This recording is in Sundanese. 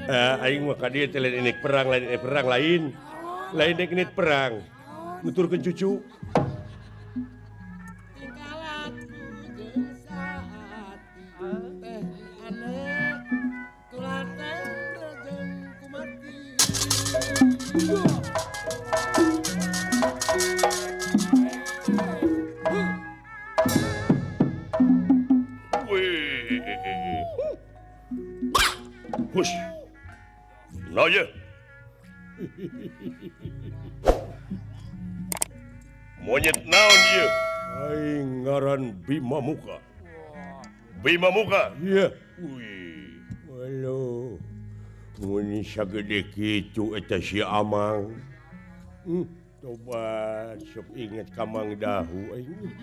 Aing mah ka dieu teh lain inik perang, lain inik perang lain. Lain dek inik perang. Nuturkeun cucu. Hush. Nah ye. Monyet naon ye? Aing ngaran Bima Muka. Bima Muka? Iya. Wih. Halo. Mun sagede kitu eta si Amang. Coba sok inget ka Mang Dahu aing.